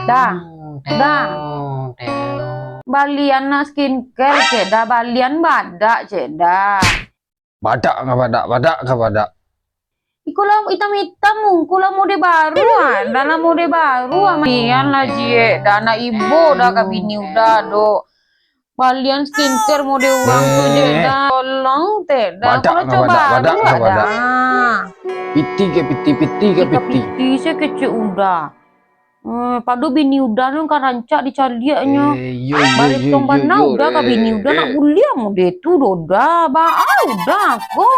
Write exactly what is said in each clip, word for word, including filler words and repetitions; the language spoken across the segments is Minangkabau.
Dah. Dah. Balian nak skincare, cek dah. Balian badak, cek dah. Badak ka badak, badak ka badak. Iko lah itam-itam, ungku lah mode baru, ah. Dah lah mode baru, ah. Balian lah, ciek dah. Nak ibo dah ka bini udah, dok. Balian skincare mode urang tu, cek dah. Tolong, cek dah. Badak ka badak, badak ka badak. Piti ka piti, piti ka piti. Piti se kecek udah. Eh, pado bini udah tu kan rancak dicaliaknyo. Eh, iyo, iyo, iyo, iyo, bana udah ka bini udah, nak buliah mode tu doh dah. Baa udah ko.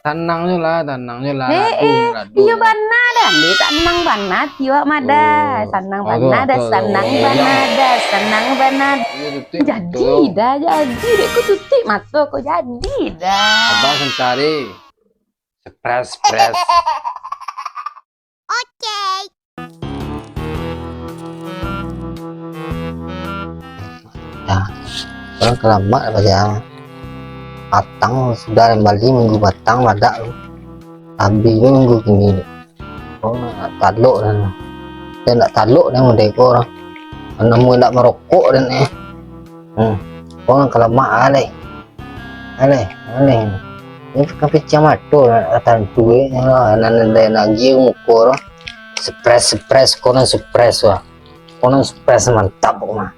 Tanang jo lah, tanang jo lah. Eh, eh, iyo bana dah. Dek tanang bana tiok mah dah. Tanang bana dah, tanang bana dah, tanang bana. Jadi dah, jadi dek ko tutuik mato ko jadi dah. Abang sentari. Spres, spres. Oke. Nah, urang kalamak lah, patang sudah, lain bali minggu patang badak tu. Abih minggu kini tu. Oh, nak talok dah. Dia nak talok dah mode ko urang. Namo nak marokok dah ni. Hmm. Urang kalamak lah. Aleh, aleh. Ini kan picah mato lah, tantu eh. Alah, nan, nan, nan, nan, agiah muko tu. Spres, spres, konon spres wah. Konon spres mantap kok mah.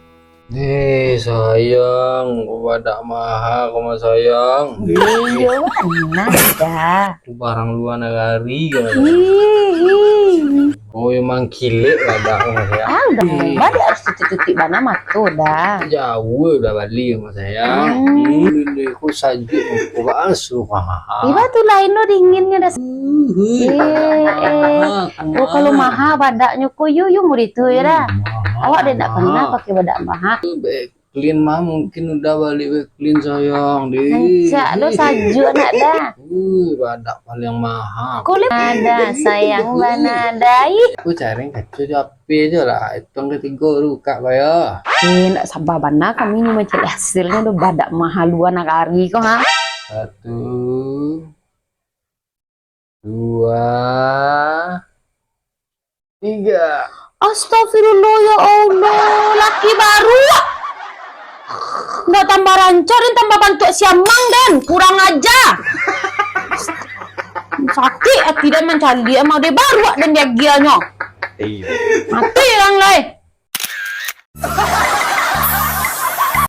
Eh, sayang, kok badak maha kok mah, sayang. Iyo, bana dah. Tu barang lua nagari kok mah, sayang. Ih, ih. Oh, memang kilek badak kok mah, sayang. Ah, udah, badak harus tutuik-tutuik bana mato dah. Jauah udah bali kok mah, sayang. Hmm. Hmm, ini ko sajuk ko basuh. Iba tu lain lo dinginnyo dah. Eh, eh. Oh, kalau maha badaknyo ko, yo, yo, murid tu yo dah. Awak dah tak pernah pakai badak maha. Clean mah mungkin udah bali bae clean, sayang, deh. Rancak lo sajuk nak dah. Uh, badak paling maha. Kulit ada sayang bana dah. Ih. Aku cari kaco jo P je lah, ituang katigo tu buka ko yo. Eh, nak saba bana kami ni mancari hasilnyo tu, badak maha lua nagari ko, ha. Satu, dua, tiga. Astagfirullah, ya Allah, laki baru. Ndak tambah rancak den, tambah bantuak siamang den, kurang aja. Sakik ati den mancaliak mah, den baruak den diagiahnyo. Iyo. Mati urang lai.